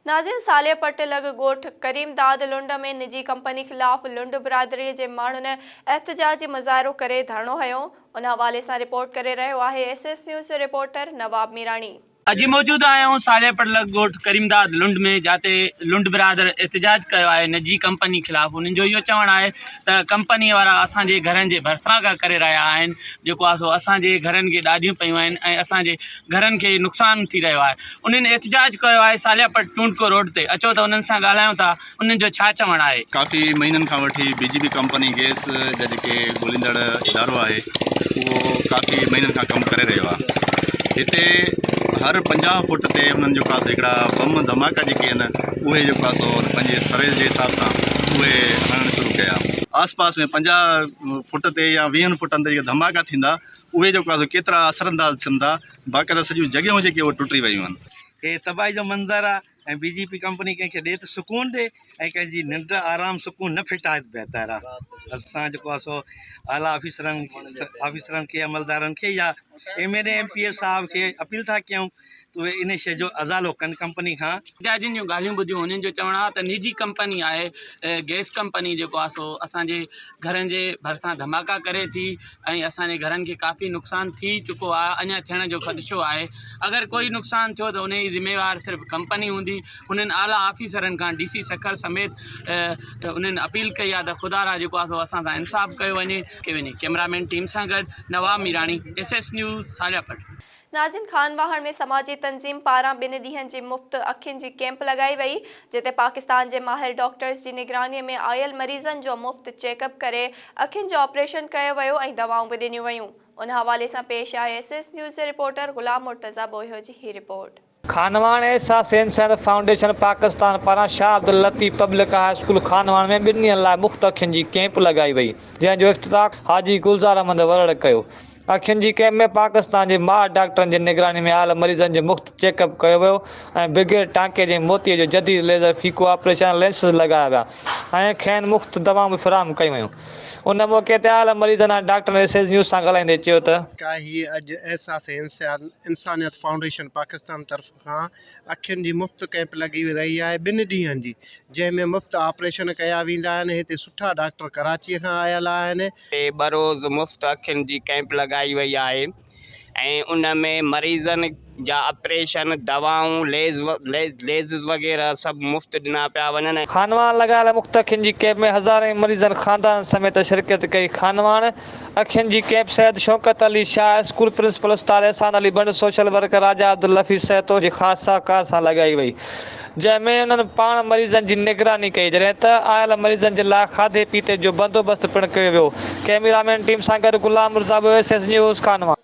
ناظرين صالح پٽ لڳ ڳوٺ ڪريم داد لنڊ ۾ نجي ڪمپني خلاف لنڊ برادري جي ماڻهن احتجاجي مظاهرو ڪري ڌرڻو هنيو ان حوالي سان رپورٽ ڪري رهيو آهي ايس ايس نيوز جو رپورٽر نواب ميراڻي. اڄ موجود آهيون صالح پٽ لڳ ڳوٺ ڪريم داد لنڊ ۾ جاتي لنڊ برادر احتجاج ڪيو آهي نجي ڪمپني خلاف انهن جو اهو چوڻ آهي ته ڪمپني وارا اسان جي گهرن جي ڀرسان کان ڪري رهيا آهن جيڪو آهي سو اسان جي گهرن کي ڏاڍيون پيون آهن ۽ اسان جي گهرن کي نقصان ٿي رهيو آهي انهن احتجاج ڪيو آهي صالح پٽ چونڊڪو روڊ تي اچو ته انهن سان ڳالهايون ٿا انهن جو ڇا چوڻ آهي. ڪافي مهينن کان وٺي بي جي پي ڪمپني گئس جا جيڪي ڳوليندڙ ادارو آهي اهو ڪافي مهينن کان ڪم ڪري رهيو آهي هتي هر 50 فوٽ تي انهن جيڪو آهي سو هڪڙا بم ڌماڪا جيڪي آهن اهي جيڪو آهي سو پنهنجي سروي جي حساب سان اهي هڻڻ شروع ڪيا آس پاس ۾ 50 فوٽ تي يا ويهن فوٽن تي جيڪي ڌماڪا ٿيندا اهي جيڪو آهي سو ڪيترا اثر انداز ٿين ٿا باقاعده سڄيون جڳهيون جيڪي اهي ٽٽي ويون آهن. هي تباهي جو منظر آ ۽ بي جي پي ڪمپني ڪنهن کي ڏي ته سڪون ڏي ۽ ڪنهن جي ننڊ آرام سڪون نه ڦٽائي ته بهتر آ اسان جيڪو آ سو اعليٰ آفيسرن آفيسرن کي عملدارن کي يا M N A M P A صاحب کي اپيل ٿا ڪيون ته اهي ان شي جو ازالو ڪن ڪمپني کان. احتجاجين جون ڳالهيون ٻڌيون انهن جو چوڻ آ ته نجي ڪمپني آهي گئس ڪمپني جيڪو آ سو اسان جي گهرن جي ڀرسان ڌماڪا ڪري ٿي ۽ اسان جي گهرن کي ڪافي نقصان ٿي چڪو آهي اڃا ٿيڻ جو خدشو آهي اگر ڪوئي نقصان ٿيو ته ان جي ذميوار صرف ڪمپني هوندي انهن اعليٰ آفيسرن کان ڊي سي سکر سميت انهن اپيل ڪئي آهي ته خدا را جيڪو آهي سو اسان سان انصاف ڪيو وڃي ڪيمرا مين ٽيم سان گڏ Nawab Mirani S S news Saleh Pat. Nazim Khan Wahan ۾ سماجي تنظيم پاران ٻن ڏينهن جي مفت اکين جي ڪيمپ لڳائي وئي، جتي پاڪستان جي ماهر ڊاڪٽرز جي نگراني ۾ آيل مريضن جو مفت چيڪ اپ ڪري اکين جو آپريشن ڪيو ويو ۽ دوائون به ڏنيون ويون. ان حوالي سان پيش آهي ايس ايس نيوز جي رپورٽر غلام مرتضيٰ ٻوهيو جي هي رپورٽ. خانواهڻ احساس انسانيت فائونڊيشن پاڪستان پاران Shah Abdul Latif public high school Khanwahan ۾ ٻن ڏينهن لاء مفت اکين جي ڪيمپ لڳائي وئي، جنهن جو افتتاح حاجي گلزار احمد ورڙ ڪيو. اکين جي ڪئمپ ۾ پاڪستان جي ماهر ڊاڪٽرن جي نگراني ۾ آيل مريضن جو مفت چيڪ اپ ڪيو ويو ۽ بغير ٽانڪي جي موتيي جو جديد ليزر فيڪو آپريشن لينسز لڳايا ويا ۽ کين مفت دوائون به فراهم ڪيون ويون. ان موقعي تي آيل مريضن ۽ ڊاڪٽرن ايس ايس نيوز سان ڳالهائيندي چيو ته. ڪا هي اڄ احساس انسانيت فائونڊيشن پاڪستان طرف کان اکين جي مفت ڪئمپ لڳي رهي آهي ٻن ڏينهن جي جنهن ۾ مفت آپريشن ڪيا ويندا آهن هتي سٺا ڊاڪٽر ڪراچي کان آيل آهن. تي ٻه روز مفت اکين جي ڪئمپ لڳائي وئي آهي ۽ ان ۾ مريضن جا آپريشن، دوائون، ليزز وغيره سڀ مفت ڏنا پيا وڃن. خانواهڻ لڳايل مفت اکين جي ڪئمپ ۾ هزارين مريضن خاندانن سميت شرڪت ڪئي. خانواهڻ اکين جي camp Syed Shaukat Ali Shah school principal استاد احسان علي ڀنڊ، سوشل ورڪر راجا عبدالحفيظ سهتو جي خاص سهڪار سان لڳائي وئي. جنهن ۾ انهن پاڻ مريضن جي نگراني ڪئي جڏهن ته آيل مريضن جي لاء کاڌي پيتي جو بندوبست پڻ ڪيو ويو ڪئميرامين ٽيم سان گڏ غلام مرزا ٻيو S S news Khanwahan.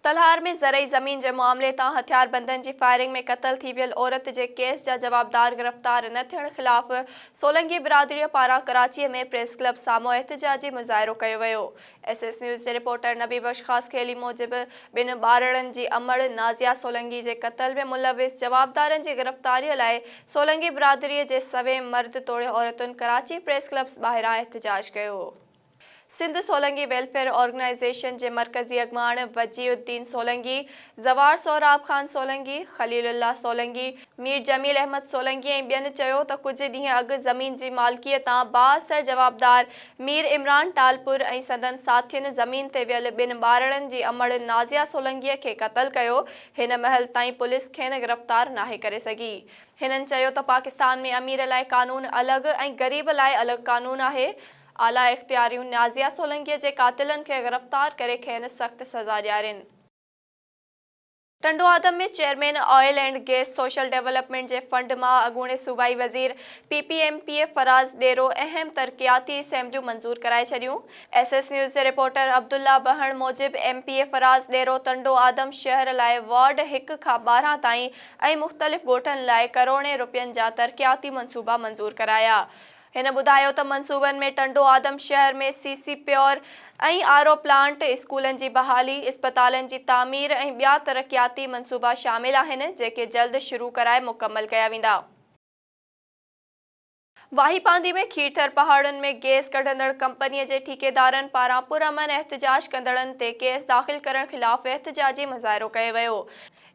Talhar ۾ زرعي زمين جي معاملي تان هٿياربندن جي فائرنگ ۾ قتل ٿي ويل عورت جي ڪيس جا جوابدار گرفتار نه ٿيڻ خلاف سولنگي برادريء پاران ڪراچيء ۾ پريس ڪلب سامهون احتجاجي مظاهرو ڪيو ويو. ايس ايس نيوز جي رپورٽر نبي بخش خاصخيلي موجب ٻن ٻارڙن جي امڙ نازيه سولنگي جي قتل ۾ ملوث جوابدارن جي گرفتاري لاء سولنگي برادري جي سوين مرد توڙي عورتن ڪراچي پريس ڪلب ٻاهران احتجاج ڪيو. سنڌ سولنگي ويلفيئر آرگنائيزيشن جي مرڪزي اڳواڻ وجيه الدين سولنگي، زوار سهراب خان سولنگي، خليل الله سولنگي، مير جميل احمد سولنگي ۽ ٻين چيو ته ڪجهه ڏينهن اڳ زمين جي مالڪيء تان بااثر جوابدار مير عمران ٽالپر ۽ سندن ساٿين زمين تي ويل ٻن ٻارڙن جي امڙ نازيه سولنگيء کي قتل ڪيو، هن مهل تائين پوليس کين گرفتار ناهي ڪري سگهي. هنن چيو ته پاڪستان ۾ امير لاء قانون الڳ ۽ غريب لاء الڳ قانون آهي، اعليٰ اختياريون نازيه سولنگيء جي قاتلن کي گرفتار ڪري کين سخت سزا ڏيارين. Tando Adam ۾ chairman oil and gas social development جي فنڊ مان اڳوڻي صوبائي وزير P P M P A Faraz Dero اهم ترقياتي اسيمبليون منظور ڪرائي ڇڏيون. ايس ايس نيوز جي رپورٽر عبدالله بهڻ موجب M P A Faraz Dero Tando Adam شهر لاء وارڊ هڪ کان 12 تائين ۽ مختلف ڳوٺن لاء ڪروڙين رپين جا ترقياتي منصوبا منظور ڪرايا. هن ٻڌايو ته منصوبن ۾ ٽنڊو آدم شهر ۾ C C pure ۽ R O plant, اسڪولن جي بحالي، اسپتالن جي تعمير ۽ ٻيا ترقياتي منصوبا شامل آهن، جيڪي جلد شروع ڪرائي مڪمل ڪيا ويندا. واهي پانڌي ۾ کيرٿر پهاڙن ۾ گئس ڪڍندڙ ڪمپني جي ٺيڪيدارن پاران پرامن احتجاج ڪندڙن تي ڪيس داخل ڪرڻ خلاف احتجاجي مظاهرو ڪيو ويو.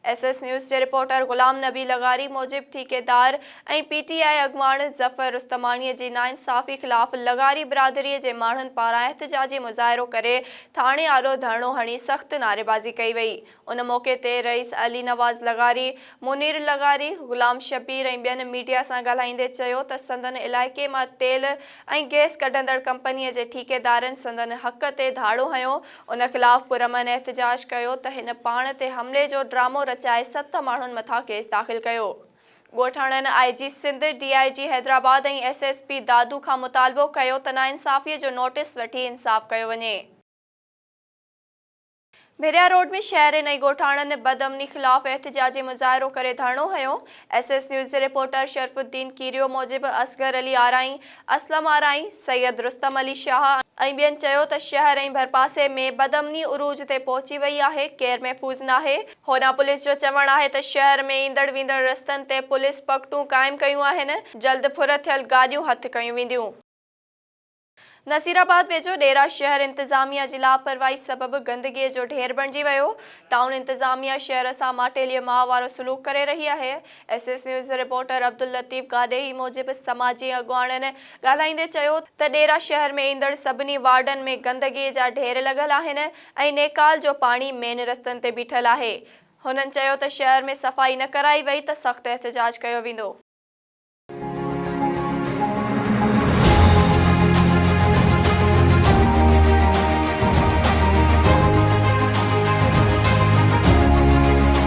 ايس ايس نيوز جي رپورٽر غلام نبي لغاري موجب ٺيڪيدار ۽ پي ٽي آء اڳواڻ ظفر رستماڻي جي ناانصافي خلاف لغاري برادري جي ماڻهن پاران احتجاجي مظاهرو ڪري ٿاڻي آڏو ڌرڻو هڻي سخت نعريبازي ڪئي وئي. ان موقعي تي رئيس علي نواز لغاري، منير لغاري، غلام شبير ۽ ٻين ميڊيا سان ڳالهائيندي چيو ته سندن علائقي مان تيل ۽ گئس ڪڍندڙ ڪمپني جي ٺيڪيدارن سندن حق تي ڌاڙو هنيو، ان خلاف پرامن احتجاج ڪيو ته هن پاڻ تي حملي جو ڊرامو رچائي ست ماڻهن مٿان ڪيس داخل ڪيو. ڳوٺاڻن I G Sindh, D I G Hyderabad ۽ S S P Dadu کان مطالبو ڪيو ته ناانصافي جو نوٽيس وٺي انصاف ڪيو وڃي. ڀريا روڊ ۾ شهرين ۽ ڳوٺاڻن بدامني خلاف احتجاجي مظاهرو ڪري ڌرڻو هنيو. ايس ايس نيوز جي رپورٽر شرف الدين ڪيريو موجب اصغر علي آرائين، اسلم آرائين، سيد رستم علي شاهه ۽ ٻين چيو ته شهر ۽ ڀرپاسي ۾ بدامني عروج تي پهچي وئي آهي، ڪير محفوظ ناهي، هوڏانهن پوليس جو چوڻ آهي ته شهر ۾ ايندڙ ويندڙ رستن تي پوليس پڪٽون قائم ڪيون آهن، جلد ڦر ٿيل گاڏيون هٿ ڪيون وينديون. نصيرآباد ويجهو ڏيرا شهر انتظاميا جي لاپرواهي سبب گندگي جو ڍير بڻجي ويو، ٽائون انتظاميا شهر سان ماٽيلي ماء وارو سلوڪ ڪري رهي آهي، S S news reporter Abdullatif Gadehi موجب سماجي اڳواڻن ڳالهائيندي چيو ته ڏيرا شهر ۾ ايندڙ سڀني وارڊن ۾ گندگي جا ڍير لڳل آهن ۽ نيڪال جو پاڻي مين رستن تي بيٺل آهي، هنن چيو ته شهر ۾ صفائي نه ڪرائي وئي ته سخت احتجاج ڪيو ويندو.